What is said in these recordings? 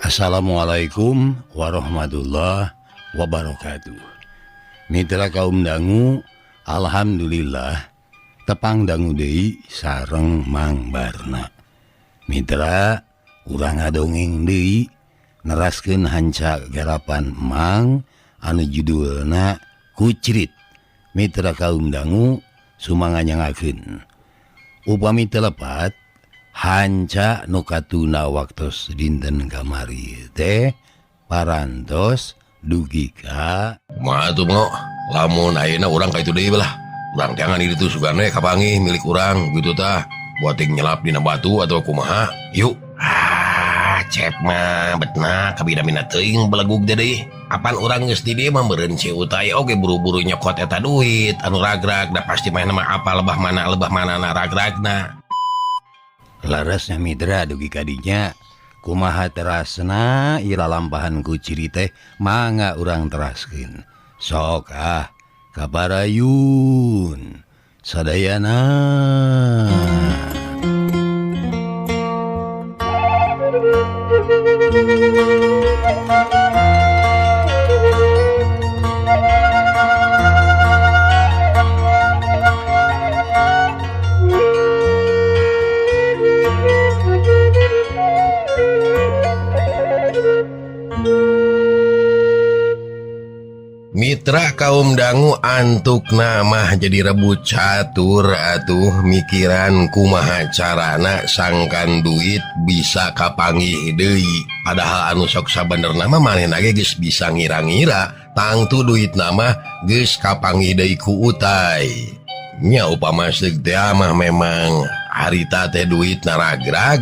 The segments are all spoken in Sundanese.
Assalamualaikum warahmatullahi wabarakatuh. Mitra kaum dangu, alhamdulillah tepang dangu deui sareng Mang Barna. Mitra urang ngadongeng deui neraskeun hanca garapan Mang anu judulna Kucrit. Mitra kaum dangu sumangga nyangakeun. Upami teu lepat hanca nu katuna waktos dinten kamari teh parantos dugi ka kumaha tuh mo lamun ayeuna urang ka itu deui lah urang jangan itu sugane kapanggih milik urang gitu tah buat nyelap dina batu atau kumaha yuk ah cep mah betna kabina-bina teuing belegug teh deui apan urang geus di dieu mah meureun si Utai oge buru-buru nyokot eta duit anu ragrag da pasti mah mah apa lebah mana na ragragna. Larasnya mitra dugi kadinya kumaha terasna ila lampahan ku ciri teh mangga urang teraskeun sok ah kabarayun sadayana. Mitra kaum dangu antuk nama jadi rebut catur atuh mikiran kumaha carana sangkan duit bisa kapanggih deui padahal anu sok sabenerna mah manehna ge geus bisa ngira-ngira tangtu duit nama geus kapanggih deui ku Utai nya upama seuk teh mah memang harita teh duit naragrag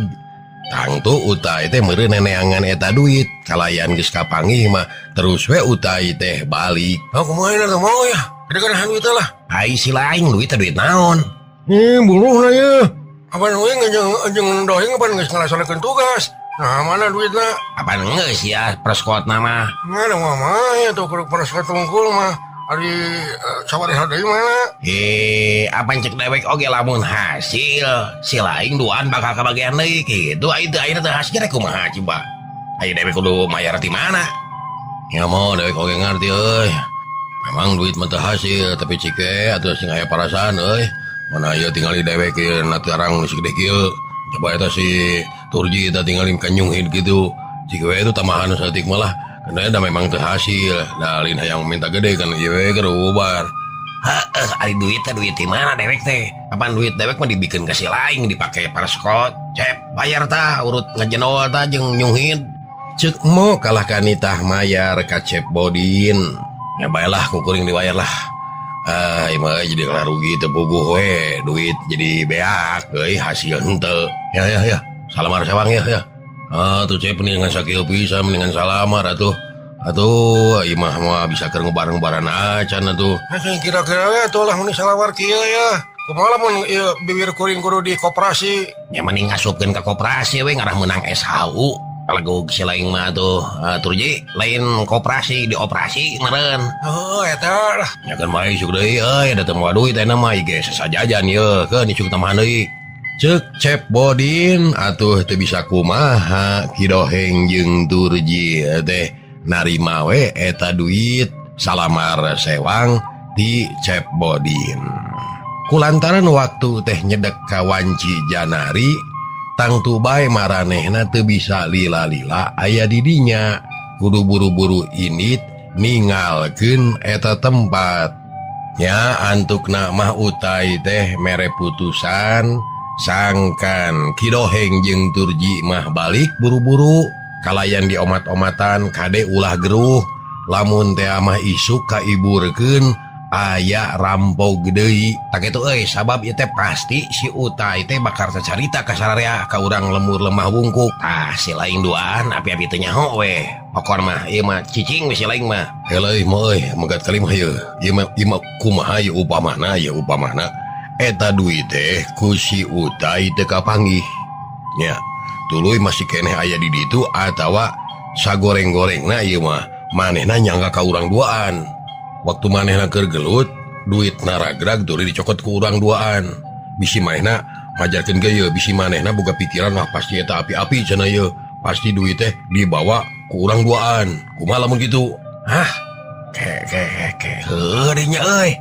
tangtu Utai teh meureun neneangan eta duit kalayan geus kapanggih mah terus we Utai teh balik. Oh kumaha teh mau ya? Gede-gedean duit lah. Ai si lain duit teh duit naon? Buruhna ye. Apan we jeung dohing apan geus ngalaksanakeun tugas. Nah mana duitna? Apan geus ya preskotna mah. Nah mah ya tuh preskot tungkul mah. Ari sawari deui mana? Apan cek dewek oge lamun hasil si lain duaan bakal kabagian deui kitu ai teu ayeuna teh hasil rek kumaha coba. Ai dewek kudu mayar ti mana? Ya mau dewek oge ngarti euy. Memang duit mah teu hasil tapi cike atuh sing aya parasaan euy. Mana ieu tingali dewek ieu na tarang nu segede kieu. Coba eta si Turji eta tingali kanyunghid kitu. Cike we itu tambahan saeutik malah. Karena ada memang teu hasil, dalin hayang minta gede kan ieu we keur ubar. Heeh, ari duit teh duit di mana dewek teh? Apan duit dewek mah dibikeun ka si lain dipake paraskot. Cep, bayar tah urut ngajenol tah jeung nyuhid. Ceuk mo kalah ka nitah mayar ka Cep Bodin. Ya baelah ku kuring dibayar lah. Ah, ieu mah jadi kalah rugi teu puguh we, duit jadi beak euy hasil henteu. Ya ya ya, salamar sewang ya ya. Ah, tuh cep mendingan sakieu pisan mendingan salamar atuh. Atuh ieu mah moal bisa keur ngubar-ngubaran acan atuh. Heh kira-kira we atuh lah mun salawar kieu ya. Kumaha lamun ieu bibir kuring kudu di koperasi? Ya mending ngasupkeun ka koperasi we ngarah meunang SHU. Kalegug si lain mah atuh Turji lain koperasi dioperasi meureun. Heuh eta lah. Nya kan bae isuk deui euy da teu moal duit ayeuna mah ieu ge sajajan ieu keun isuk tambahan deui. Ceuk Cep Bodin atuh teu bisa kumaha Ki Doheng jeung Turji teh narima we eta duit salamar sewang di Cep Bodin. Kulantaran waktu teh nyedek ka wanci Janari tangtu bae maranehna teu bisa lila-lila aya di dinya kudu buru-buru indit ningalkeun eta tempat. Nya antukna mah Utai teh mere putusan sangkan Ki Doheng jeung Turji mah balik buru-buru kalayan diomat-omatan kade ulah geruh lamun teh mah isuk kaiburkeun aya rampog deui tak kitu euy sabab ieu teh pasti si Utai teh bakal sacarita ka sararea ka urang lemur lemah wungkuk tah si lain duaan api-api teh nyaho we pokon mah ieu mah cicing we si lain mah heueuh mah euy megat kalimah ieu ieu mah kumaha ieu upamana ieu upamana eta duit teh ku si Utai teu kapanggih nya tuluy masih keneh aya di ditu atawa sagoreng-gorengna ieu mah manehna nyangka ka urang duaan waktu manehna keur gelut duit naragrag tuluy dicokot ku urang duaan bisi manehna majarkeun ge ieu bisi manehna boga pikiran wah pasti eta api-api cenah ieu Pasti duit teh dibawa ku urang duaan. Kumaha lamun kitu? Hah? Ke ke ke heuh nya euy.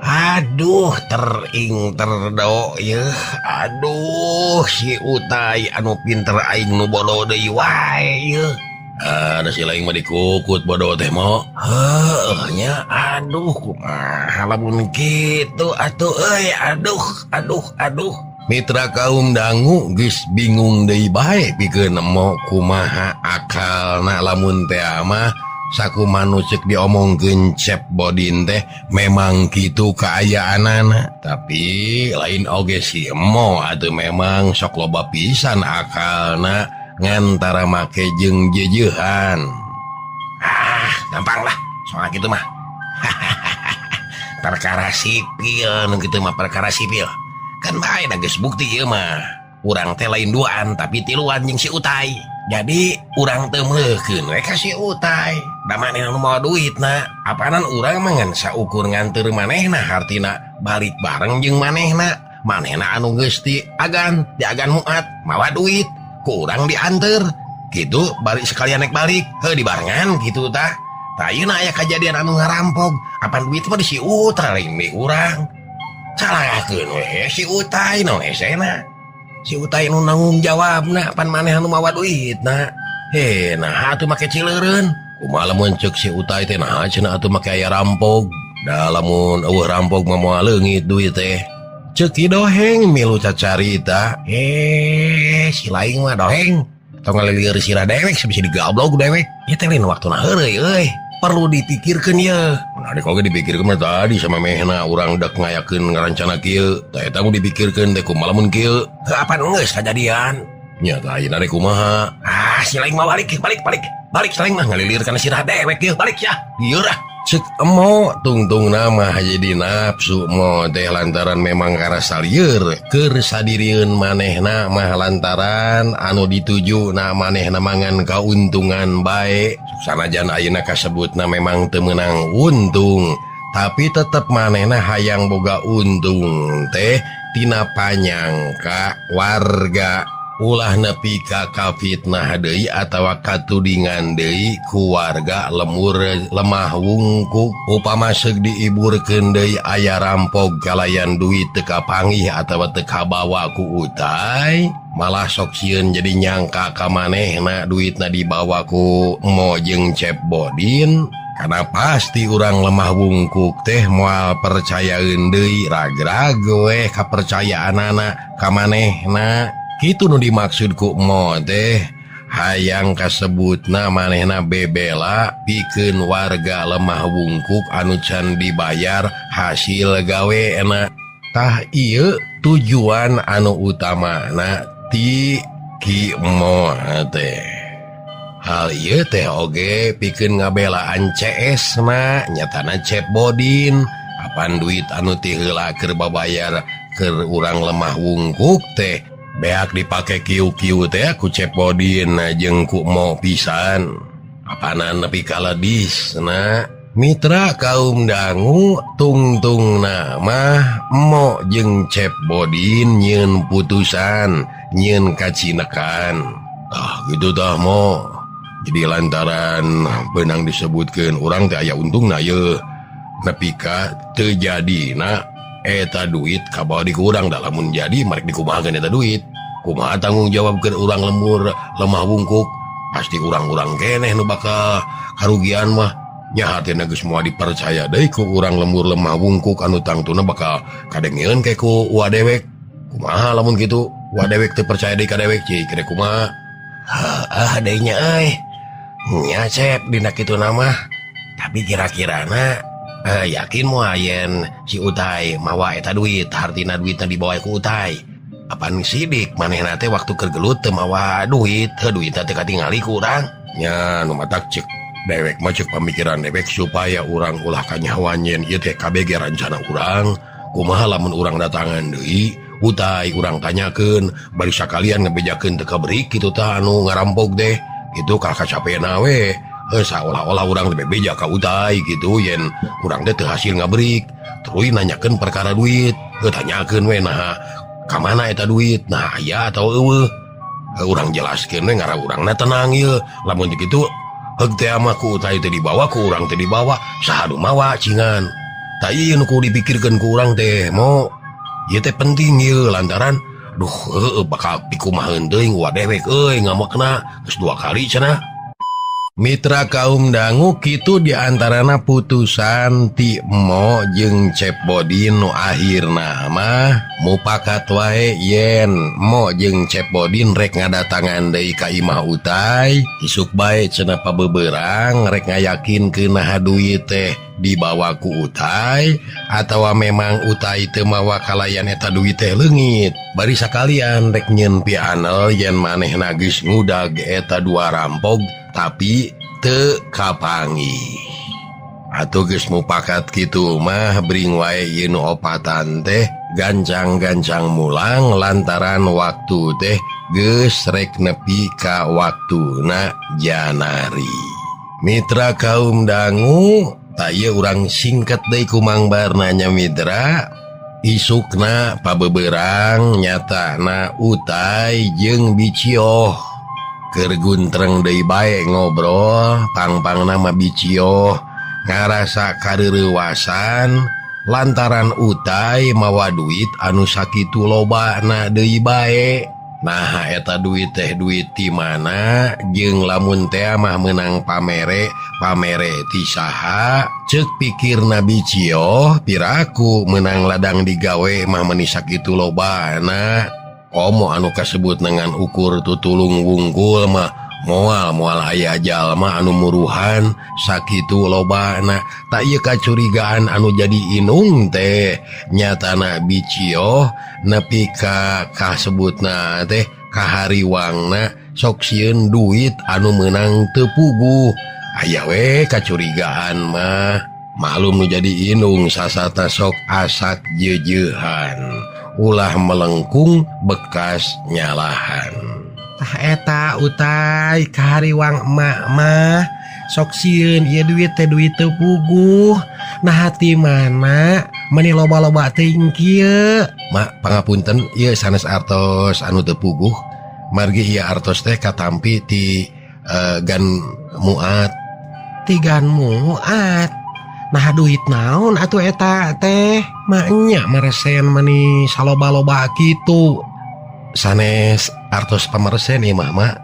Aduh tering terdo yeuh. Aduh si Utai anu pinter aing nu bodoh deui wae yeuh. Ada si lain mah dikukut bodoh teh mo. Heuh nya aduh kumaha lamun kitu atuh euy aduh aduh aduh. Mitra kaum dangu geus bingung deui bae pikeun nemo kumaha akalna lamun teh mah sakumanu ceuk diomongkeun Cep Bodin teh memang kitu kaayaanana tapi lain oge si emo atuh memang sok loba pisan akalna ngantara make jeung jejeuhan. Ah, gampang lah soal kitu mah. Perkara sipil nu kitu mah perkara sipil. Kan bae da geus bukti ieu mah. Urang teh lain duaan tapi tiluan jeung si Utai. Jadi urang teu meuleukeun we ka si Utai. Da manehna nu mawa duitna, apanan urang mah ngan saukur nganteur manehna hartina balik bareng jeung manehna. Manehna anu geus di agan, di agan muat mawa duit, ku urang dianteur. Kitu balik sekalian naik balik, heuh dibarengan kitu tah. Tah ayeuna aya kajadian anu ngarampog, apan duit mah di si Utai lain di urang. Salahkeun we si Utai naon esena. Si Utai nu nanggung jawabna pan maneh anu mawa duitna. He nah atuh make cileureun. Kumaha lamun ceuk si Utai teh nah cenah atuh make aya rampog. Da lamun eueuh rampog mah moal leungit duit teh. Ceuk Ki Doheng milu cacarita. Si lain mah Doheng. Tong ngalilir sirah dewek bisa digablog dewek. Ieu teh lain waktuna heureuy euy. Perlu dipikirkeun ye. Nah, oge dipikirkeun mah tadi sama mehna urang dek ngayakeun ngarancana kieu. Tah eta mun dipikirkeun teh kumaha lamun kieu. Heuh apan geus kajadian? Nya tah ayeuna rek kumaha? Ah, si lain mah balik balik balik. Balik si lain mah ngalilir kana sirah dewek ieu balik ya. Ieu lah. Cek emo tungtung nama jadi nafsu mo teh lantaran memang karasa lieur keur sadirieun manehna mah lantaran anu dituju na manehna mangan kauntungan bae sanajan ayeuna kasebutna memang teu meunang untung tapi tetep manehna hayang boga untung teh tina panyangka warga ulah nepi ka kafitnah deui atawa katudingan deui ku warga lemur lemah wungkuk upama seuk diiburkeun deui aya rampog kalayan duit teu kapanggih atawa teu kabawa ku Utai malah sok sieun jadi nyangka ka manehna duitna dibawa ku Emo jeung Cep Bodin karena pasti urang lemah wungkuk teh moal percayaeun deui ragrag we kapercayaanana ka manehna. Kitu nu dimaksud ku Emo teh hayang kasebutna manehna bebela pikeun warga lemah wungkuk anu can dibayar hasil gawe enak. Tah ieu tujuan anu utamana ti Ki Emo teh. Hal ieu teh oge pikeun ngabelaan CS na nyatana Cep Bodin apan duit anu ti heula keur babayar keur urang lemah wungkuk teh beak dipake kiu-kiu teh ku Cep Bodin jeung ku Emo pisan apanan nepi ka ledis na mitra kaum dangu tungtungna mah Emo jeung Cep Bodin nyieun putusan nyieun kacinekan. Ah gitu tah Mo. Jadi lantaran benang disebutkeun urang teh aya untungna ye nepi ka teu jadina eta duit kabawa di ku urang da lamun jadi marek dikumahakeun eta duit kumaha tanggung jawab ke urang lemur lemah wungkuk pasti urang-urang keneh nu bakal karugian mah nya hartina geus moal dipercaya deui ku urang lemur lemah wungkuk anu tangtuna bakal kadengeun ke ku wa dewek kumaha lamun kitu wa dewek teu percaya deui ka dewek cik rek kumaha. Heuh deui nya euy nya Cep dina kitu mah tapi kira-kirana yakin moal yen si Utai mawa eta duit hartina duitna dibawa ku Utai apan sidik manehna teh waktu keur gelut teu mawa duit heuh duitna teh katingali ku urang nya nu matak cek dewek mah cek pamikiran dewek supaya urang ulah kanyahoan yen ieu teh KBG rancana urang kumaha lamun urang datangan deui Utai urang tanyakeun bari sakalian ngebejakeun teu kaberik kitu tah anu ngarampog teh kitu kalah kacapeuna we seolah-olah urang teh bebeja ka Utai gitu yen urang teh teu hasil ngabrik terus nanyakeun perkara duit tanyakeun we nah ka mana eta duit nah aya atau eueuh Urang jelaskeun we ngarah urangna tenang ieu. Lamun teu kitu heug teh mah ku Utai teh dibawa ku urang teh dibawa saha nu mawa cingan. Tah ieu nu kudu dipikirkeun ku urang teh mo ieu teh penting ieu lantaran duh heueuh bakal pikumaheun teuing wa dewek euy ngamekna geus 2 kali cenah. Mitra kaum dangu kitu diantarana putusan ti Emo jeung Cep Bodin nu akhirna mah mupakat wae yen Emo jeung Cep Bodin rek ngadatangan deui ka imah Utai isuk bae cenah pabeberang rek ngayakinkeun naha duit teh dibawa ku Utai atawa memang Utai teu mawa kalayan eta duit teh leungit bari sakalian rek nyeun pianel yen manehna geus ngudag eta dua rampog tapi teu kapanggih. Atuh geus mupakat kitu mah bring wae ieu nu opatan teh gancang-gancang mulang lantaran waktu teh geus rek nepi ka waktuna janari. Mitra kaum dangu tak ieu urang singkat deui ku Mang Barna nya mitra. Isukna pabeberang nyatana Utai jeung Bicioh keur guntreng deui bae ngobrol pangpang nama Bicioh ngarasa kareurewasan lantaran Utai mawa duit anu sakitu lobana deui bae. Nah eta duit teh duit ti mana jeung lamun teh mah meunang pamere pamere ti saha ceuk pikirna Bicioh piraku meunang ladang digawe mah meuni sakitu lobana. Komo anu kasebut dengan ukur tutulung wungkul mah moal moal aya jalma anu muruhan sakitu lobana. Tak ieu kacurigaan anu jadi inung teh nyatana Bicioh nepi ka kasebutna teh kahariwangna sok sieun duit anu meunang teu puguh. Aya we kacurigaan mah maklum nu jadi inung sasata sok asak jeujeuhan ulah melengkung bekas nyalahan. Tah eta Utai kahariwang emak mah sok sieun ieu duit teh duit teu puguh. Nah hati mana meuni loba-loba teuing kieu. Mak pangapunten ieu sanes artos anu teu puguh. Margi ieu artos teh katampi ti gan muat. Ti gan muat. Nah duit naon atuh eta teh? Maknya meresen meni saloba-loba kitu. Sanes artos pamersen ieu mah mak.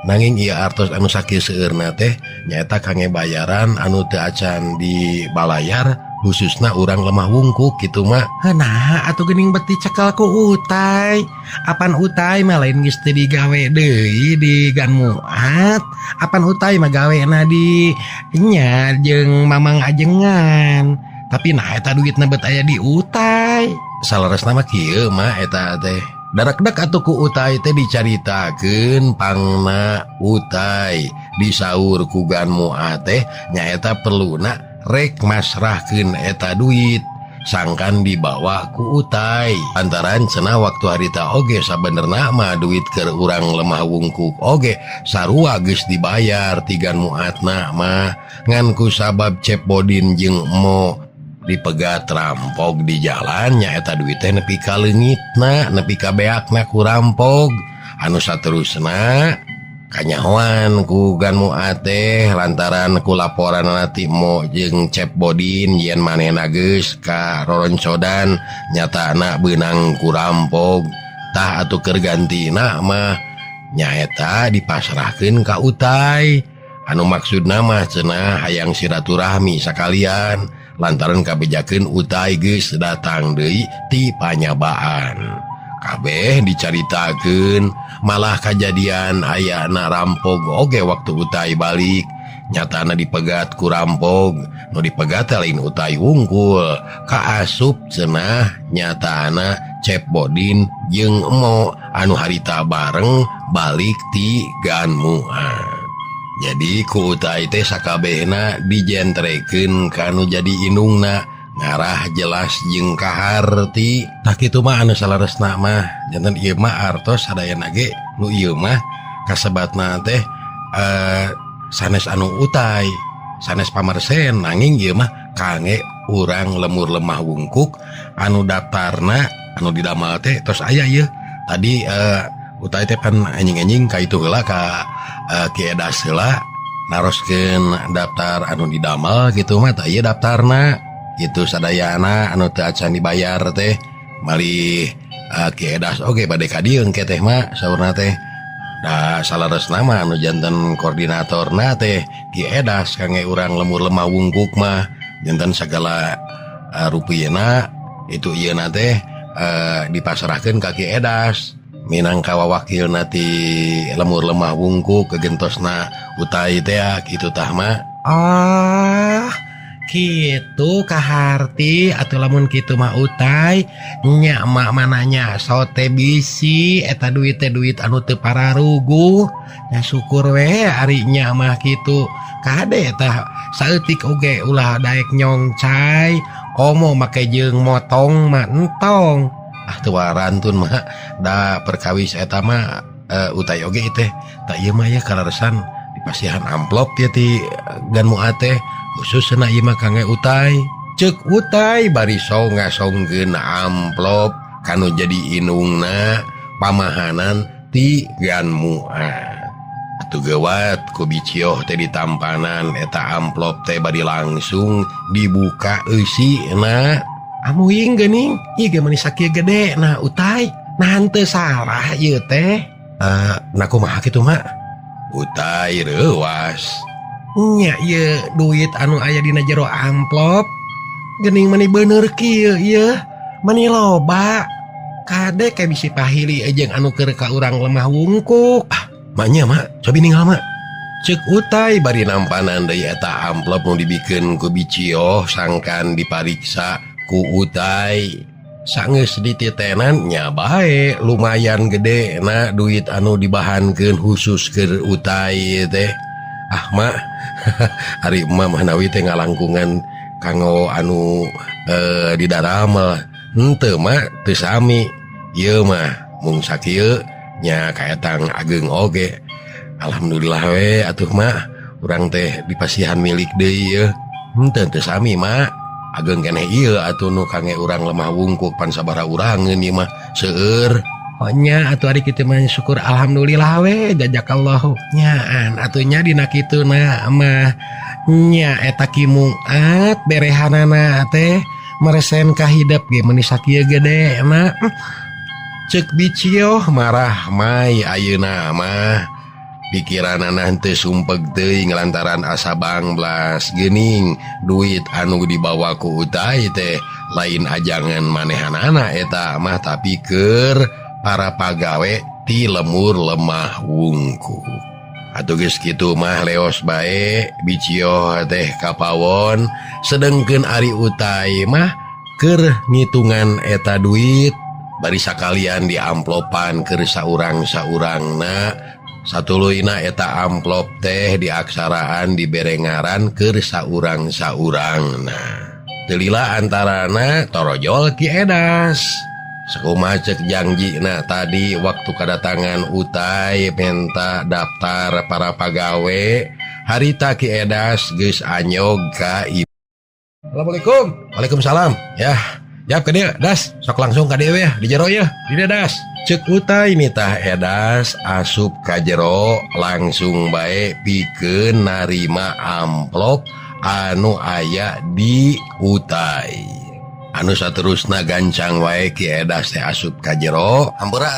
Nanging ieu artos anu sakieu seueurna teh nyaeta kangge bayaran anu teu acan dibalayar khususna urang lemah wungkuk kitu mak. Nah atuh geuning beti cekel ku Utai. Apan Utai mah lain geus teu digawe deui di gan muat. Apan Utai mah gawena di nya jeung Mamang Ajengan. Tapi nah eta duitna bet aya di Utai. Saleresna mah kieu mah eta teh. Darakdak atuh ku Utai teh dicaritakeun pangna Utai disaur ku gan muat teh nyaeta perluna rek masrahkeun eta duit sangkan dibawa ku Utai. Lantaran cenah waktu harita oge sabenerna mah duit keur urang lemah wungkuk oge sarua geus dibayar tigan muatna mah ngan ku sabab Cep Bodin jeung Emo dipegat rampog di jalan nyaeta duit teh nepi ka leungitna nepi ka beakna ku rampog anu saterusna kanyahoan ku gan muat teh lantaran ku laporan ti Mo jeung Cep Bodin yen manehna geus ka roroncodan nyatana beunang ku rampog. Tah atuh keur gantina mah nyaeta dipasrahkeun ka Utai anu maksudna mah cenah hayang silaturahmi sakalian lantaran kabejakeun Utai geus datang deui ti panyabaan. Kabeh dicaritakeun malah kajadian ayana rampog oge waktu Utai balik nyatana dipegat ku rampog nu dipegat lain Utai wungkul kaasup cenah nyatana Cep Bodin jeung Emo anu harita bareng balik ti gan muat. Jadi ku Utai teh sakabehna dijentrekeun kanu jadi inungna ngarah jelas jeung kaharti. Tah kitu mah anu saleresna mah janten ieu mah artos sadayana ge nu ieu mah kasebatna teh sanes anu Utai sanes pamersen nanging ieu mah kangge urang lemur lemah wungkuk anu daftarna anu didamel teh tos aya ieu tadi Utai teh pan anjing-anjing ka itu heula ka Ki Edas heula naroskeun daftar anu didamel kitu mah tah ieu daftarna kitu sadayana anu teu acan dibayar teh malih Ki Edas oge bade ka dieu engke teh mah saurna teh. Da salaresna mah anu janten koordinatorna teh Ki Edas kangge urang lemur lemah wungkuk mah janten sagala rupina itu ieu na teh dipasrahkeun ka Ki Edas minangka wawakilna ti lemur lemah wungkuk kegentosna utai teh kitu tah mah. Ah kitu kaharti atuh lamun kitu mah utai nya mak mananya sote bisi eta duit teh duit anu teu pararuguh nya syukur we ari nya mah kitu kade tah saeutik oge ulah daek nyongcai komo make jeung motong mah entong. Ah teu warantun mah da perkawis eta mah utai oge teh tak ieu mah ya kalaresan dipasihan amplop ya ti ganmu teh khususna ieu mah kangge utai. Ceuk utai bari songa-songkeun amplop kanu jadi inungna pamahanan ti ganmuat. Atuh geuwat ku bicioh teh ditampanan eta amplop teh bari langsung dibuka eusina. Amuing geuning ieu ge meuni sakieu gede nah utai nah henteu salah ieu teh. Nah kumaha kitu mak? Utai reuwas. Nya ieu duit anu aya dina jero amplop geuning meuni bener kieu ieu meuni loba kade ke bisi pahili jeung anu keur ka urang lemah wungkuk. Ah maknya mak cobi ninggal mak. Ceuk utai bari nampanan deui eta amplop nu dibikeun ku bicioh sangkan dipariksa ku utai. Sanggeus dititenan nya bae lumayan gede na duit anu dibahankeun khusus keur utai teh. Ah mak ari emak mah nawi teh ngalangkungan kanggo anu di daramel henteu mak teu sami ieu mah mung sakieu nya kaetang ageng oge. Alhamdulillah we atuh mak urang teh dipasihan milik deui ieu. Henteu teu sami mak ageng keneh ieu atuh nu kangge urang lemah wungkuk pan sabaraha urangeun ieu mah seueur. Oh nya atuh ari kitu mah syukur alhamdulillah we jazakallahu nyaan atuh nya dina kitu na mah nya eta Ki Muat berehanana teh meresen ka hidep ge meuni sakieu gede na. Ceuk bicioh marah mai ayeuna mah pikiranana henteu sumpeg teuing lantaran asa bangblas geuning duit anu dibawa ku utai teh lain ajangan manehanana eta mah tapi keur para pagawe ti lemur lemah wungkuk. Atuh geus kitu mah leos bae bicioh teh kapawon sedengkeun ari utai mah keur ngitungan eta duit bari sakalian diamplopan keur saurang-saurangna. Satuluyna eta amplop teh diaksaraan dibere ngaran keur saurang-saurangna. Teu lila antarana torojol Ki Edas. Sakumaha ceuk jangjina tadi waktu kadatangan utai menta daftar para pagawe harita Ki Edas geus anyog ka ibu. Assalamualaikum. Waalaikumsalam. Ya, jawab ke dia, Das. Sok langsung ka dieu ya, di jero ya. Di dia, Das. Ceuk utai nitah Edas asup ka jero langsung bae pikeun narima amplop anu aya di utai. Anu saterusna gancang wae Ki Edas teh asup ka jero. Hampura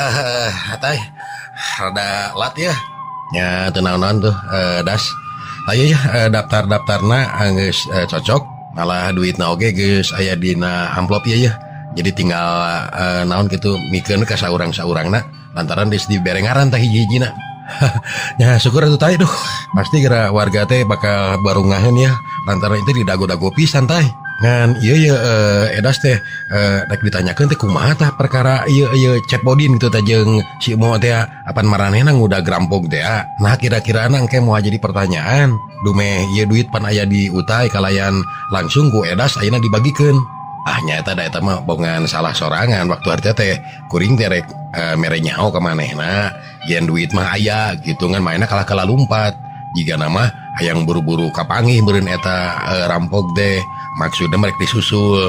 teh rada lat ya. Nya teu naon-naon tuh Das. Ayo ya daftar-daftarna geus cocok. Malah duitna oge geus aya dina amplop ieu ya. Jadi tinggal naon kitu mikeun ka saurang-saurangna lantaran geus dibere ngaran teh hiji-hijina. Ya syukur atuh teh duh. Pasti kira warga teh bakal barungaheun ya lantaran itu didago-dago pisan teh. Ngan ieu ye Edas teh rek ditanyakeun teh kumaha tah perkara ieu ieu Cep Bodin kitu teh jeung si Mo teh apan maranehna ngudag rampok teh. Nah kira-kirana engke moal jadi pertanyaan dumeh ieu duit pan aya di utai kalayan langsung ku Edas ayeuna dibagikeun. Ah nyaeta da eta mah bongan salah sorangan waktu harita teh kuring teh rek mere nyaho ka manehna yen duit mah aya gitu ngan maena kalah-kalah lumpat. Jika nama hayang buru-buru kapanggih meureun eta rampok teh maksudna merek disusul.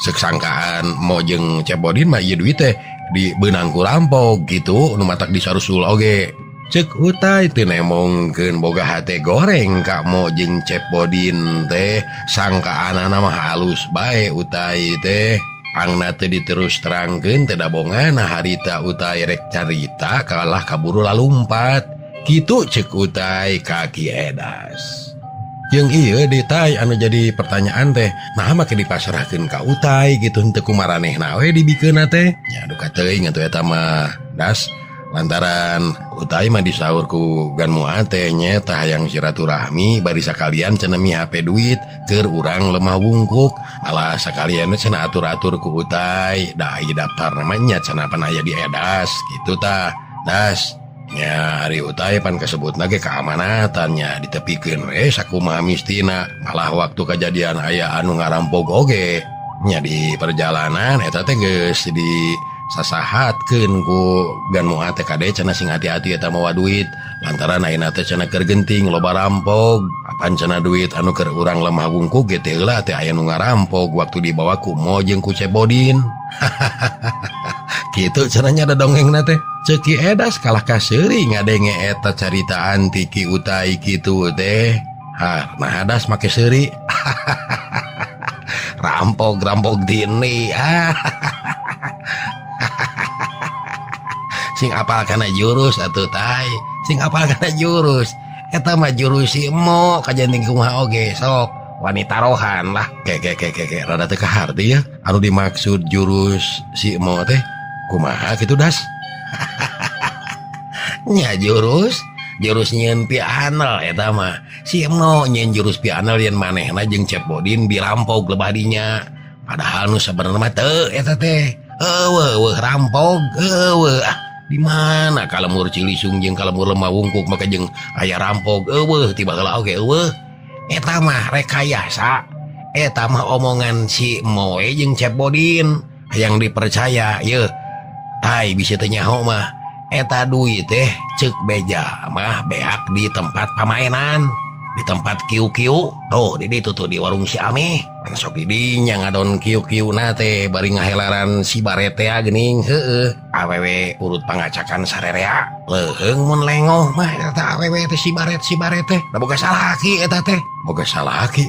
Seksangkaan mau jeung Cep Bodin mah ieu duit teh di beunang ku rampok gitu nu matak disarusul oge. Cek Utai teu nemongkeun boga hate goreng ka Mo jeung Cep Bodin teh sangkaanana mah halus bae Utai teh. Angna teu diterus terangkeun teh dabongana harita Utai rek carita kalah kaburu lalumpat. Kitu cek Utai ka Ki Edas. Jeung ieu deui anu jadi pertanyaan teh, naha make dipasrahkeun ka Utai gitu henteu kumaranehna we dibikeunna teh. Nya duka teuing atuh eta mah das. Lantaran Utai mah disaur ku Gan Mua teh nya tah hayang silaturahmi bari sakalian cenah mihape duit keur urang lemah wungkuk. Alah sakalian cenah atur-atur ku Utai, da ieu daftar namanya cenah pan aya di Edas kitu tah. Das nya ari Utai pan kasebutna ge keamanatannya ditepikeun we sakumaha mistina. Malah waktu kejadian aya anu ngarampok oge nya di perjalanan eta teh geus di sasahatkeun ku Gan Mua teh kade cenah sing hati-hati eta mawa duit lantaran ayeuna teh cenah keur genting loba rampok apan cenah duit anu keur urang lemah wungkuk ge teh heula teh aya nu ngarampok waktu dibawa ku Mo jeung ku Cebodin. Kitu cenah nya da dongengna teh. Ceuk Ki Edas kalah ka seuri ngadenge eta caritaan ti Ki Utai kitu teh. Ha, nah das make seuri. Rampok-rampok dini. Sing apal kana jurus atuh tai. Sing apal kana jurus. Eta mah jurus si Emo kajanting kumaha oge sok wanita rohan lah. Ke ke ke ke ke rada teu kaharti ya. Anu dimaksud jurus si Emo teh kumaha kitu das? Nya jurus jurus nyieun pianel eta mah. Si Emo nyieun jurus pianel yen manehna jeung Cep Bodin dirampok lebah dinya. Padahal nu sabenerna mah teu eta teh. Eueuh eueuh rampok eueuh ah. Di mana kalemur Cilisung jeung kalemur lemah wungkuk maka jeung aya rampok eueuh tiba heula oge eueuh. Eta mah rekayasa. Eta mah omongan si Moe jeung Cep Bodin hayang dipercaya yeuh. Tai bisa teu nyaho mah. Eta duit teh ceuk beja mah beak di tempat pamainan, di tempat kiu-kiu. Tuh di ditu tuh di warung si Ameh. Sok di dinya ngadon kiu-kiu na teh bari ngahelaran si baretea geuning heueuh. Awewe urut pangacakan sarerea. Leuheung mun lengoh mah eta awewe teh si baret teh. Da boga salaki eta teh. Boga salaki.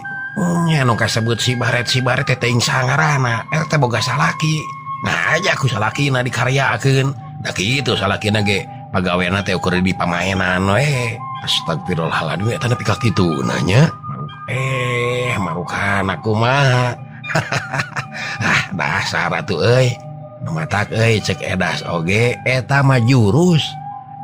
Nya nu kasebut si baret teh teuing sangarana. Eta teh boga salaki. Nah aja ku salakina dikaryakeun. Da kitu salakina ge pagawena teh ukur di pamainan we. Astagfirullahaladzim eta nepi ka kitu nanya. Marukan aku mah. Ah dasar atuh euy. Nu matak euy cek Edas oge eta mah jurus.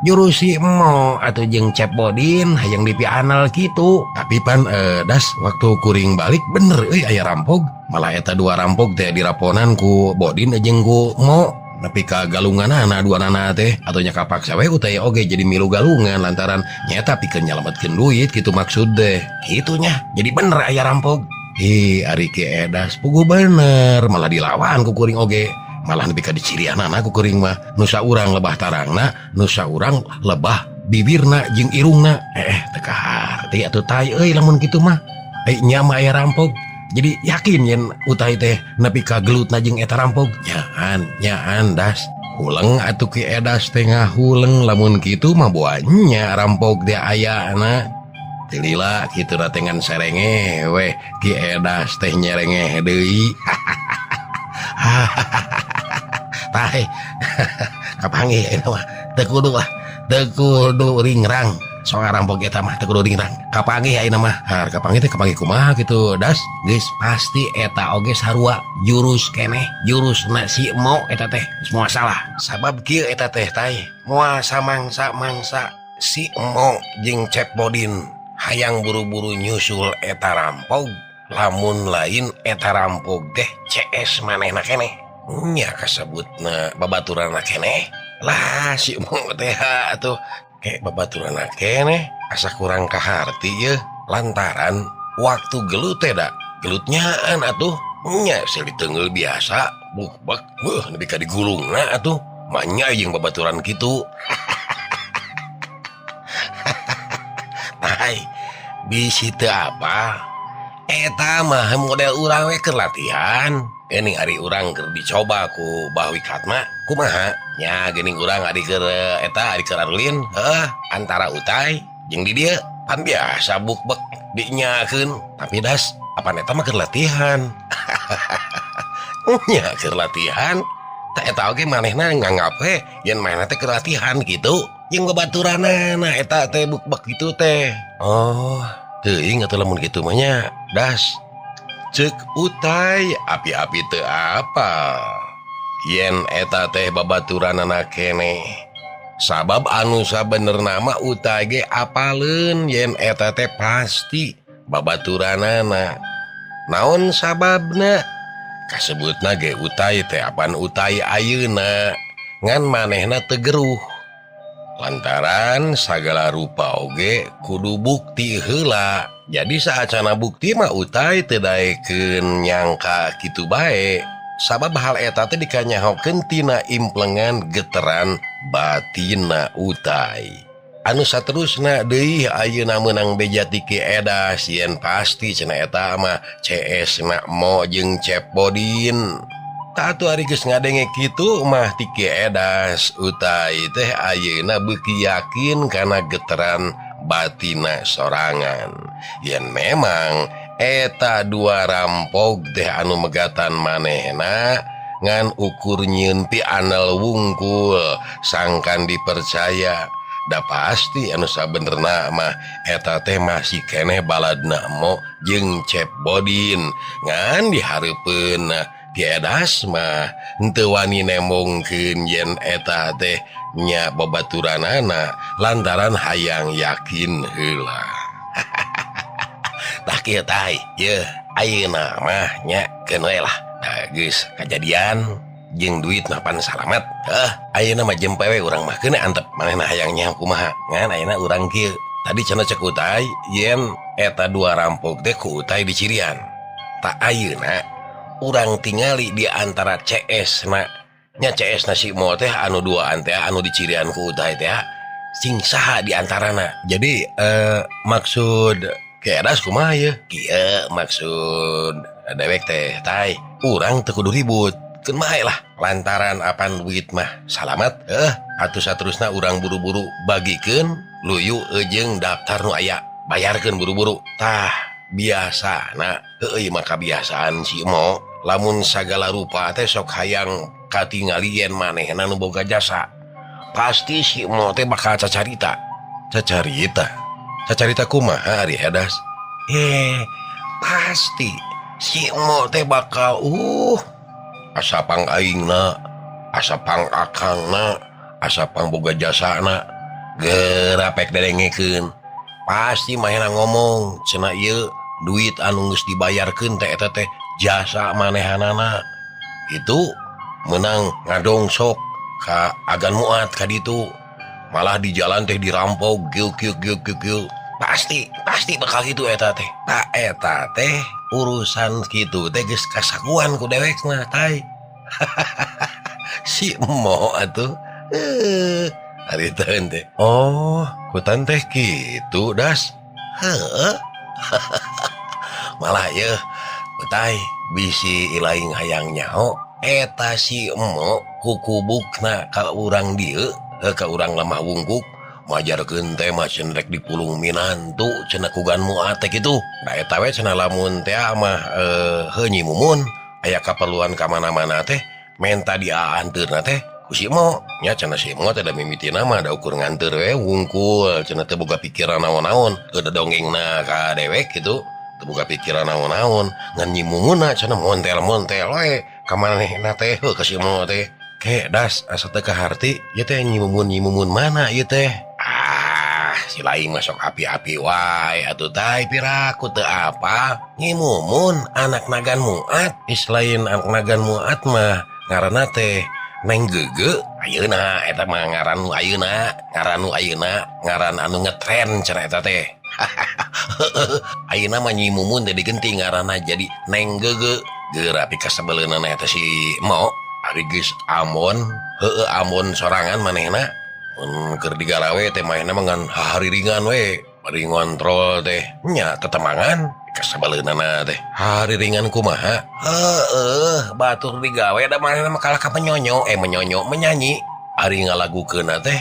Jurus si Emo atuh jeung Cep Bodin hayang dipianel kitu. Tapi pan das waktu kuring balik bener euy aya rampok. Malah eta dua rampok teh diraponan ku Bodin jeung ku Mo. Nepi ka galunganana dua nana teh atuh nya kapaksa we Utai oge jadi milu galungan lantaran nyata pikeun nyalametkeun duit kitu maksud teh. Kitu nya jadi bener aya rampok. Hi ari Ki Edas puguh bener malah dilawan ku kuring oge. Malah nepi ka dicirianana ku kuring mah. Nu saurang lebah tarangna, nu saurang lebah bibirna jeung irungna. Teu kaharti atuh tai euy lamun kitu mah. Nya mah aya rampok. Jadi yakin yen Utai teh nepi ka gelutna jeung eta rampok. Nyaan, nyaan das. Huleng atuh Ki Edas teh ngahuleng lamun kitu mah boanya rampok teh ayana. Teu lila kitu ratengan serenge weh Ki Edas teh nyerengeh deui. Tai. Kapanggih eta mah teu kudu ah. Teu kudu ringrang. Soal rampok eta mah teu kudu ringrang. Kapanggih ayeuna mah. Har kapanggih teh kapanggih kumaha kitu das. Geus pasti eta oge sarua jurus keneh, jurusna si Emo eta teh. Moal salah. Sabab kieu eta teh tai. Moal samangsa-mangsa si Emo jeung Cep Bodin hayang buru-buru nyusul eta rampok. Lamun lain eta rampok teh CS manehna keneh. Nya kasebutna babaturanna keneh. Lah si Emo teh atuh kayak babaturanna keneh asa kurang kaharti yeuh lantaran waktu gelut teh da gelutnyaan atuh nya silih teunggeul biasa bukbek beuh nepi ka digulungna atuh manya jeung babaturan kitu. Tai bisi teu apa Eta mah model urang we keur latihan. Geuning ari urang keur dicoba ku Bah Wikatma kumaha? Nya geuning urang ari keur eta ari keur arulin, heuh, antara Utai jeung di dieu pan biasa bukbek dinyakeun. Tapi das apan eta mah keur latihan. Nya keur latihan. Tah eta oge manehna nganggap we yen manehna teh keur latihan kitu. Jeung babaturanana eta teh bukbek kitu teh. Oh, teuing atuh lamun kitu mah nya. Das ceuk Utai api-api teu apa. Yen eta teh babaturanana keneh. Sabab anu sabenerna mah Utai ge apaleun yen eta teh pasti babaturanana. Naon sababna? Kasebutna ge Utai teh apan Utai ayeuna ngan manehna teu geruh. Lantaran sagala rupa oge kudu bukti heula. Jadi saacana bukti mah Utai teu daekeun nyangka kitu bae. Sabab hal eta teh dikanyahokeun tina implengan geteran batina Utai. Anu saterusna deui ayeuna meunang beja ti Ki Edas yen pasti cenah eta mah CS na Mo jeung Cep Bodin. Tah atuh ari geus ngadenge kitu mah ti Ki Edas Utai teh ayeuna beuki yakin kana geteran batina sorangan. Yen memang eta dua rampog teh anu megatan manehna ngan ukur nyieun pianel wungkul sangkan dipercaya. Da pasti anu sabenerna mah eta teh masih keneh baladna Mo jeung Cep Bodin ngan dihareupeun Ki Edas mah henteu wani nembongkeun yen eta teh nya babaturanana lantaran hayang yakin heula. Tah kieu tah yeuh ayeuna mah nya keun we lah. Tah geus kajadian jeung duit mah pan salamet. Heuh, ayeuna mah jempe we urang mah keun antep manehna hayang nyaho kumaha. Ngan ayeuna urang kieu. Tadi cenah cek Utai yen eta dua rampok teh ku Utai dicirian. Tah ayeuna urang tingali di antara CS na nya CS na si Mo teh anu duaan teh anu dicirian ku Utai teh sing saha di antarana. Jadi maksud Ki Edas kumaha yeuh? Kieu maksud dewek teh tai urang teu kudu ribut. Keun bae lah lantaran apan duit mah salamet atuh saterusna urang buru-buru bagikeun luyu jeung daftar nu aya bayarkeun buru-buru. Tah biasana heueuy mah kabiasaan si Mo lamun sagala rupa teh sok hayang katingali yen manehna nu boga jasa. Pasti si Mo teh bakal cacarita. Cacarita? Cacarita kumaha ari Edas? Pasti si Mo teh bakal asa pang aingna, asa pang akangna, asa pang boga jasana, gerapek dedengekeun. Pasti manehna ngomong cenah ieu duit anu geus dibayarkeun teh eta teh jasa manehanana. Itu menang ngadongsok ka agan muat ka ditu. Malah di jalan teh dirampok kieu kieu kieu kieu kieu. Pasti pasti bakal kitu eta teh. Ta eta teh urusan kitu teh geus kasakuan ku dewek mah tai. Si Mo atuh. Ari teh. Oh, kutan teh kitu das. Heuh. Malah yeuh Utai bisi ilaing hayang nyaho eta si Emo kukubukna ka urang dieu ka urang lemah wungkuk majarkeun teh mah cenah rek dipulung minantu cenah kugan muat teh kitu. Da eta we cenah lamun teh mah heuh Nyi Mumun aya kaperluan ka mana-mana teh menta diaanteurna teh ku si Emo. Nya cenah si Emo teh da mimitina mah da ukur nganteur we wungkul cenah teu boga pikiran naon-naon heuh dongengna ka dewek kitu. Teu boga pikiran naon-naon ngan Nyi Mumunna cenah montel-montel we ka manehna teh heuh ka si Emo teh. Ke das asa teu kaharti ieu teh Nyi Mumun Nyi Mumun mana ieu teh? Ah, si lain mah sok api-api wae atuh tai piraku teu apa. Nyi Mumun anak nagan muat, is lain anak nagan muat mah ngaranna teh Neng Gege. Ayeuna eta mah ngaran nu ayeuna, ngaran nu ayeuna, ngaran anu ngetren cenah eta teh. Ayeuna mah Nyi Mumun teh digenti ngaranna jadi Neng Gege. Geura pikasebeleunana eta si Emo. Ari geus Ambon, heueuh Ambon sorangan manehna. Mun keur digarawe teh manehna mah ngan hahariringan we, bari ngontrol teh nya tetemangan. Kasabaleunana teh hari ringan kumaha heueuh batur digawe da manehna mah kalah ka penyonyo menyonyo menyanyi ari ngalagukeunna teh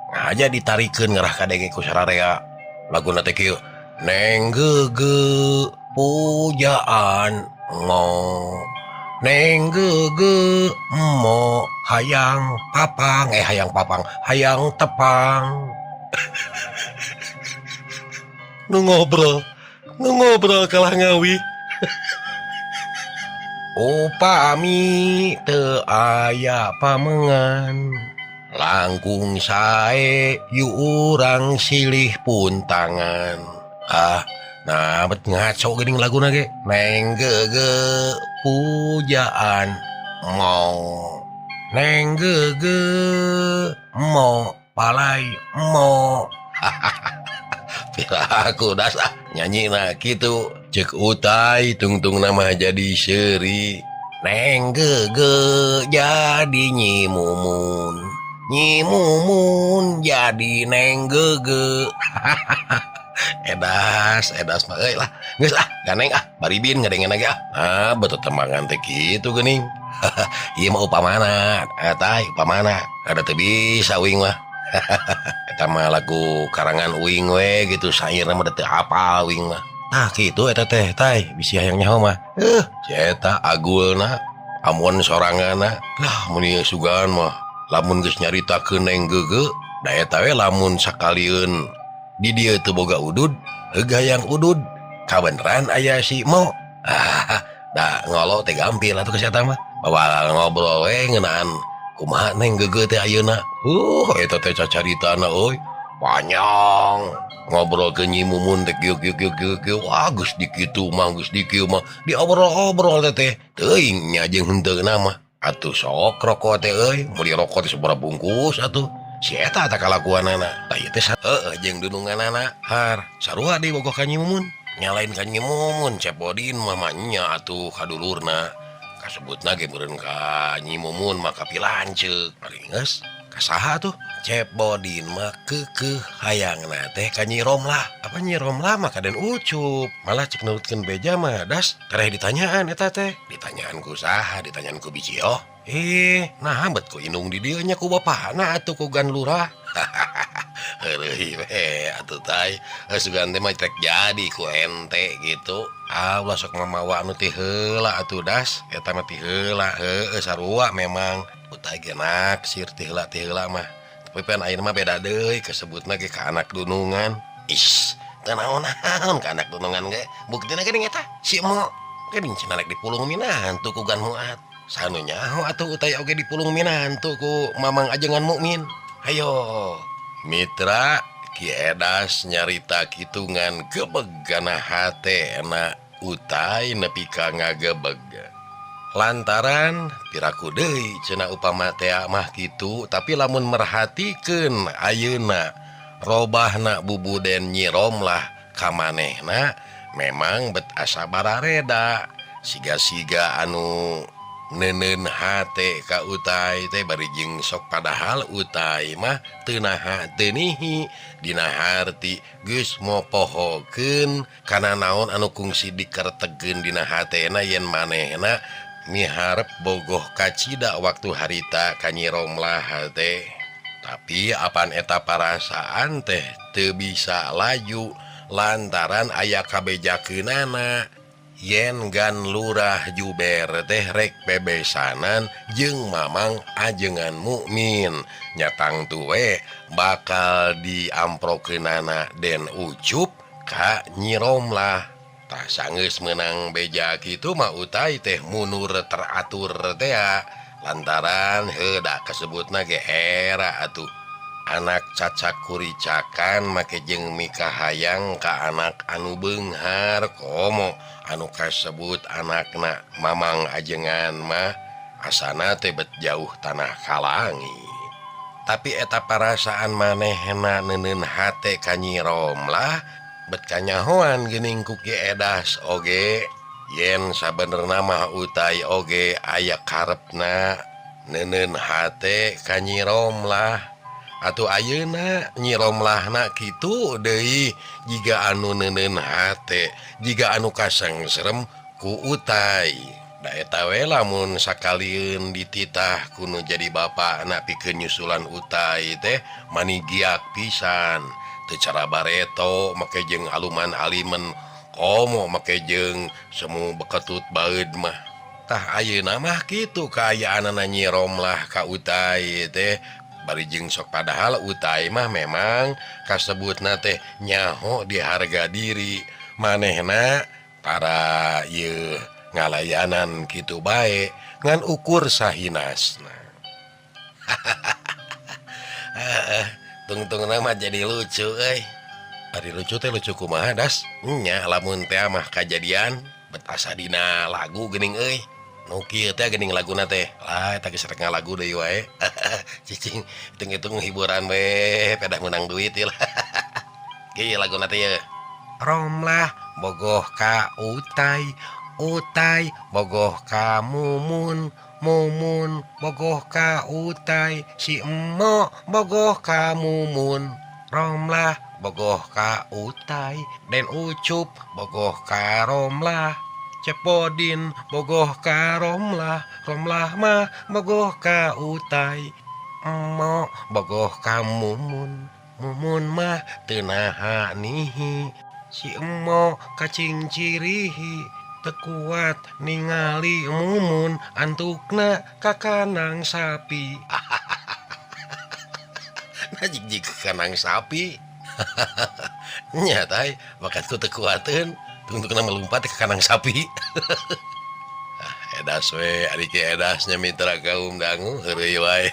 ngaja ditarikeun ngerah kadenge ku sararea laguna teh kieu neng gege pujaan ngo neng gege mo hayang papang hayang papang hayang tepang. Nu ngobrol kalah ngawi. Upami teu aya pamengan langkung sae yu urang silih puntangan. Ah, nah bet ngaco geuning laguna ge. Neng gege pujaan mo neng gege mo palai mo. Aku das ah nyanyi nah kitu cek utai tungtung nama jadi seuri neng gege jadi Nyi Mumun, Nyi Mumun jadi neng gege. Edas edas mah euy lah geus ah ganeng ah baribin ngadengen lagi ah. Ah betul tembangan teh kitu geuning. Ieu mah upamana eta upamana ada teu bisa uing mah. Eta mah lagu karangan uing we gitu sairna mah teu apal uing mah. Nah kitu eta teh tay bisi hayang nyaho mah. Eta agulna amun soranganna lah mun sugan mah lamun geus nyaritakeun neng gege da eta we lamun sakalieun di dieu teu boga udud heug hayang udud kabeneran aya si Mo. Ah da ngolo teh gampil atuh ka eta mah bawa ngobrol we ngeunaan kumaha neng gege teh ayeuna. Eta teh cacaritana euy panjang ngobrol ke Nyi Mumun teh kieu kieu kieu kieu kieu wah geus di kitu mah geus di kieu mah diobrol-obrol teh teuing nya jeung henteuna mah atuh sok rokok teh euy meuli rokok teh sabaraha bungkus atuh si eta tah kalakuanana tah ieu teh heueuh jeung dununganana har sarua deui bogoh ka Nyi Mumun nyalain ka Nyi Mumun Cep Bodin mah nya atuh kadulurna kasebutna ge meureun ka Nyi Mumun mah kapilanceuk paling geus kasaha tuh Cep Bodin mah keukeuh hayangna teh ka Nyi Romlah apa Nyi Romlah mah kaden Ucup malah cek nurutkeun beja mah das tereh ditanyaan eta teh ditanyaan ku saha ditanyaan ku biji oh nah bet ku indung di dieu nya ku bapana atuh ku gan lurah. Heureuy we atuh tay sugan teh mah rek jadi ku ente gitu. Ah ulah sok mamawa anu ti heula atuh das eta mah ti heula heueuh sarua memang utai ge naksir ti heula mah tapi pan ayeuna mah beda deui kasebutna ge ka anak dunungan. Is teu naon-naon ka anak dunungan ge buktina geuning eta si Emo geuning cenah rek dipulung minantu ku Gan Muat sanu nyaho atuh utai oge dipulung minantu ku Mamang Ajengan Mukmin. Hayo mitra Ki Edas nyarita kitungan gebegana hatena utai nepi ka ngagebeg lantaran piraku deui cenah upama teh mah kitu tapi lamun merhatikeun ayeuna robahna bubuden Nyi Romlah ka manehna memang bet asa barareda siga-siga anu neneun hate ka utai teh bari jeung sok padahal utai mah teu naha teu nihi dina harti geus mopohokeun kana naon anu kungsi dikertegeun dina hatena yen manehna miharep bogoh kacida waktu harita ka Nyi Romlah teh tapi apan eta parasaan teh teu bisa laju lantaran aya kabejakeunana yen Gan Lurah Juber teh rek bebesanan jeung Mamang Ajengan Mukmin nyatang tuwe bakal diamprokeunana Den Ucup ka Nyi Romlah. Tah sanggeus meunang beja kitu mah utai teh mundur teratur teh lantaran heuh da kasebutna ge era atuh anak cacak kuricakan make jeung mikahayang ka anak anu beunghar komo anu kasebut anakna Mamang Ajengan mah asana teh bet jauh tanah kalangi tapi eta parasaan manehna neuneun hate ka Nyi Romlah bet kanyahoan geuning ku Ki Edas oge yen sabenerna mah utai oge aya karepna neuneun hate ka Nyi Romlah Atuh ayeuna Nyi Romlahna kitu deui jiga anu neuneun hate, jiga anu kasangserem ku Utai. Da eta we lamun sakalieun dititah kuno jadi bapakna pikeun nyusulan Utai teh mani giak pisan. Teu cara bareto make jeung aluman alimen komo make jeung semu beketut baeud mah. Tah ayeuna mah kitu kaayaanana Nyi Romlah ka Utai teh. Bari jeung sok padahal Utai mah memang kasebutna teh nyaho di harga diri manehna para ieu ngalayanan kitu bae ngan ukur sahinasna. Tungtungna mah jadi lucu euy. Ari lucu teh lucu kumaha das? Nya lamun teh mah kajadian betasa dina lagu geuning euy. Nu kieu teh geuning laguna teh. Lah eta geus rek ngalagu deui wae. Cicing hitung-hitung hiburan we pedah meunang duit ieu lah. Kieu laguna teh ye. Romlah bogoh ka Utai, Utai bogoh ka Mumun, Mumun bogoh ka Utai, si Emo bogoh ka Mumun. Romlah bogoh ka Utai, Den Ucup bogoh ka Romlah. Cepodin bogoh ka Romlah, Romlah mah bogoh ka Utai, Emo bogoh ka Mumun, Mumun mah teu naha nihi, si Emo kacing cirihi, teu kuat ningali Mumun antukna ka kanang sapi. Nah jig-jig ka kanang sapi. Nya tah bakatku teu kuateun. Tungtungna melompat ke kanang sapi. Edas we ari ki edasnya mitra kaum dangu heureuy wae.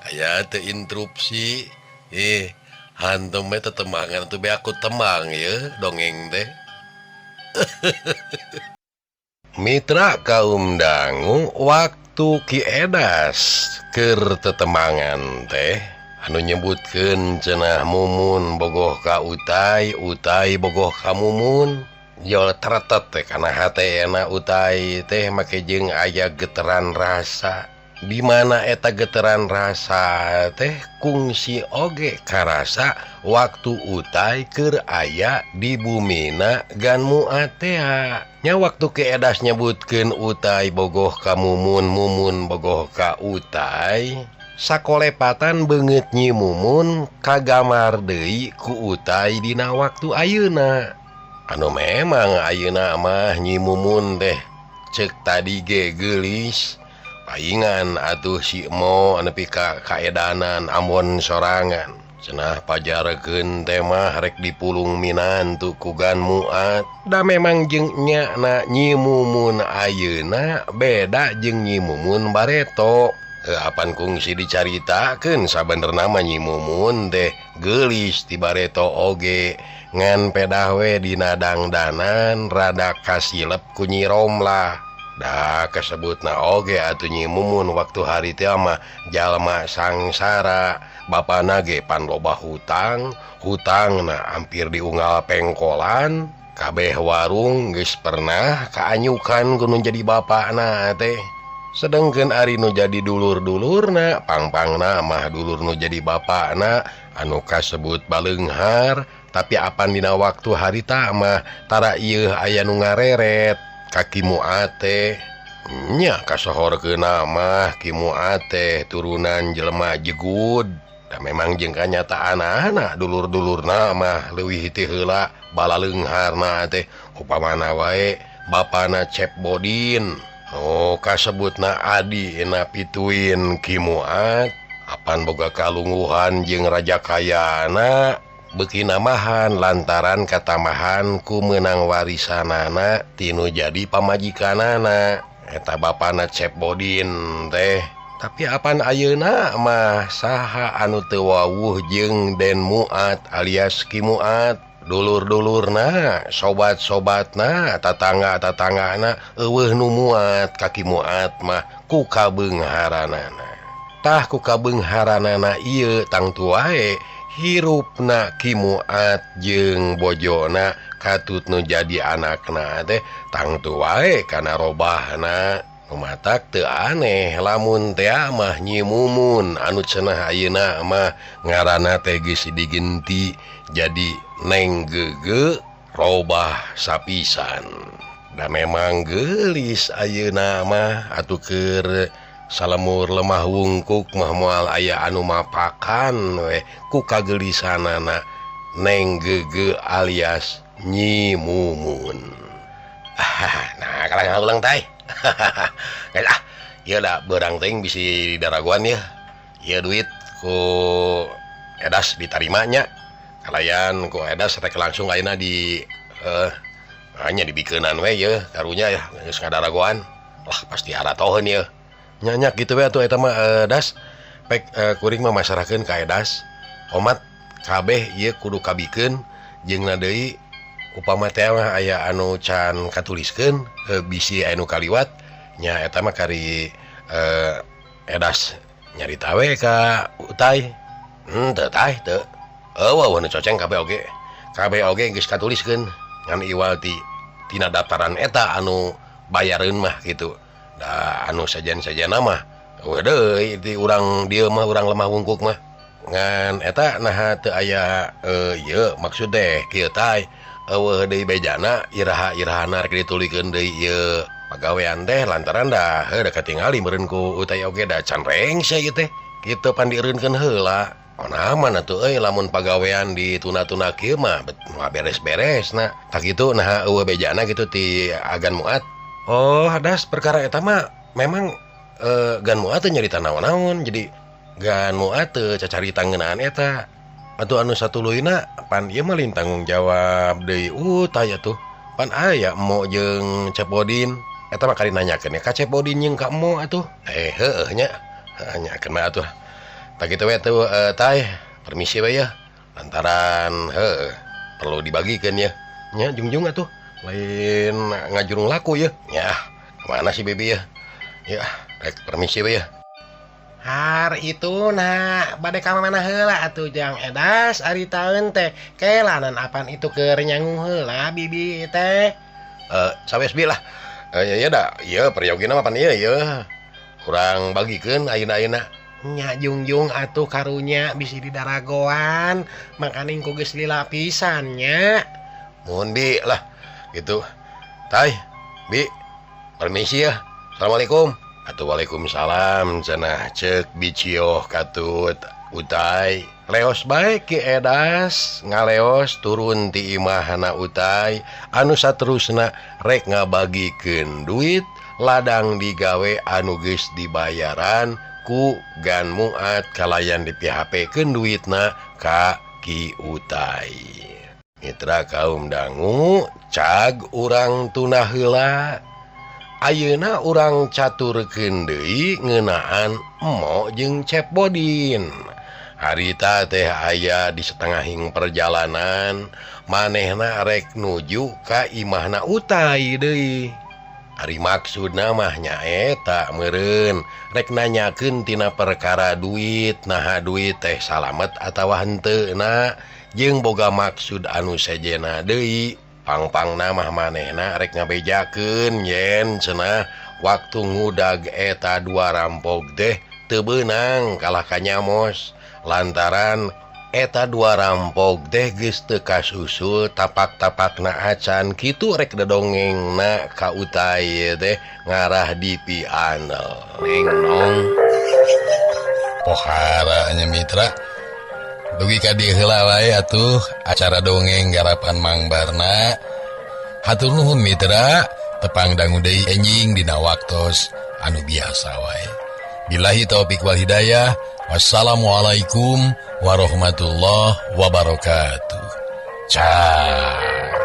Aya teu interupsi. Hantum we tetemangan atuh be aku temang ye dongeng teh. Mitra kaum dangu waktu Ki Edas keur tetemangan teh anu nyebutkeun cenah Mumun bogoh ka Utai, Utai bogoh ka Mumun. Jol tretet teh kana hatena Utai teh make jeung aya geteran rasa. Di mana eta geteran rasa teh kungsi oge karasa waktu Utai keur aya di bumina Gan Muatea. Nya waktu Ki Edas nyebutkeun Utai bogoh ka Mumun, Mumun bogoh ka Utai, sakolepatan beungeut Nyi Mumun kagamar deui ku Utai dina waktu ayeuna. Anu memang ayeuna mah Nyi Mumun teh ceuk tadi ge geulis paingan atuh si Emo nepi ka kaedanan ambon sorangan. Cenah pajarkeun teh mah rek dipulung minantu ku Gan Muat. Da memang jeung nyana Nyi Mumun ayeuna beda jeung Nyi Mumun bareto. Apan kungsi dicaritakeun sabenerna mah Nyi Mumun teh geulis ti bareto oge ngan pedah we dina dangdanan rada kasilep ku Nyi Romlah. Da kasebutna oge atuh Nyi Mumun waktu hari teh mah jalma sangsara, bapana ge pan loba hutang, hutangna hampir diunggal pengkolan, kabeh warung geus pernah kaanyukan ku nu jadi bapana teh. Sedengkeun ari nu jadi dulur-dulurna, pangpangna mah dulur nu jadi bapana anu kasebut baleunghar, tapi apan dina waktu harita mah tara ieu aya nu ngareret ka Ki Muat teh. Nya kasohorkeunna mah Ki Muat teh turunan jelema jegud. Da memang jeung kanyataanana dulur-dulurna mah leuwih ti heula balaleungharna teh upamana wae bapana Cep Bodin. Oh kasebutna adi na pituin Ki Muat apan boga kalungguhan jeung raja kayana beuki namahan lantaran katamahan ku meunang warisanana tinu jadi pamajikanana eta bapana Cep Bodin teh. Tapi apan ayeuna mah saha anu teu wawuh jeung Den Muat alias Ki Muat, dulur-dulurna, sobat-sobatna, tatangga-tatanggana eueuh nu muat ka Ki Muat mah ku kabeungharanana. Tah ku kabeungharanana ieu tangtu wae hirupna Ki Muat jeung bojona katut nu jadi anakna teh tangtu wae kana robahna. Nu matak teu aneh lamun teh mah Nyi Mumun anu cenah ayeuna mah ngaranna teh geus digenti jadi Neng Gege robah sapisan. Da memang geulis ayeuna mah atuh keur salemur lemah wungkuk mah moal aya anu mapakan we ku kageulisanana Neng Gege alias Nyi Mumun. Nah kalah ulang tay. Ah, ieu da beurang teuing bisi daragoan ya. Ieu duit ku Edas ditarimanya. Kalayan ku Edas rek langsung ayeuna di hanya dibikeunan we ye karunya ya geus ngadaragoan. Wah pasti aratoheun ye. Nyanyak gitu we atuh eta mah Das. Pek kuring mah masarahkeun ka Edas. Omat kabeh ieu kudu kabikeun jeung na deui upama teh mah aya anu can katuliskeun bisi anu kaliwat nya eta mah kari Edas nyarita we ka Utai. Teu tah teu. Eueuh nu coceng kabeh oge. Kabeh oge geus katuliskeun ngan iwal ti tina daftaran eta anu bayareun mah kitu. Da anu sajen-sajena mah eueuh deui ti urang dieu mah urang lemah wungkuk mah. Ngan eta naha teu aya ieu maksud teh kieu tah eueuh deui bejana iraha-irahana rek ditulikeun deui ieu pagawean teh lantaran da heuh da katingali meureun ku Utai oge da can rengse ieu teh. Kitu pan dieureunkeun heula. Onaman atuh euy lamun pagawean dituna-tuna kieu mah beres-beresna. Tah kitu naha eueuh bejana kitu ti Agan Muat. Oh, das perkara eta mah memang Gan Muat teh nyarita naon-naon. Jadi Gan Muat teu cacarita ngeunaan eta. Atuh anu satuluyna pan ieu mah lain tanggung jawab deui Utai atuh. Pan aya Emo jeung Cepodin. Eta mah kari nanyakeun ka Cepodin jeung ka Emo atuh. Heueuh nya. Nanyakeun mah atuh. Tah kitu we tuh tay, permisi we ya. Lantaran heueuh perlu dibagikeun ya. Nya jungjung atuh. Lain ngajurung laku ya. Nya, kemana si Bibi ya? Ya, rek permisi we ya. Har itu nah bade ka mana heula atuh Jang Edas ari taeun teh kelanan apan itu keur nyangu heula Bibi teh. Sawes bi lah. Ya da, ieu peryogi mah pan ieu ieu. Urang bagikeun ayeuna-ayeuna. Nya jungjung atuh karunya bisi didaragoan makaning ku geus lila pisan nya. Muhun bi lah gitu. Tay, bi, permisi ya. Assalamualaikum. Atuh waalaikumsalam cenah ceuk bicioh katut Utai. Leos bae Ki Edas ngaleos turun ti imahna Utai anu saterusna rek ngabagikeun duit ladang digawe anu geus dibayaran ku Gan Muat kalayan di PHP-keun duitna ka Ki Utai. Mitra kaum dangu cag urang tunah heula. Ayeuna urang caturkeun deui ngeunaan Emo jeung Cepodin. Harita teh aya di setengahing perjalanan manehna rek nuju ka imahna Utai deui. Ari maksudna mah nyaeta meureun rek nanyakeun tina perkara duit naha duit teh salamet atawa henteu na jeung boga maksud anu sejena deui. Pangpangna mah manehna rek ngabejakeun yen cenah waktu ngudag eta dua rampok teh teu beunang kalah ka nyamos lantaran eta dua rampok teh geus teu kasusul tapak-tapakna acan kitu rek dodongengna ka Utai teh ngarah di pianel. Neng nong pohara nya mitra. Dugi ka dieu heula wae atuh acara dongeng garapan Mang Barna. Hatur nuhun mitra, tepang dangu deui enjing dina waktos anu biasa wae. Billahi taufik wal hidayah. Wassalamualaikum warahmatullahi wabarakatuh. Ciao.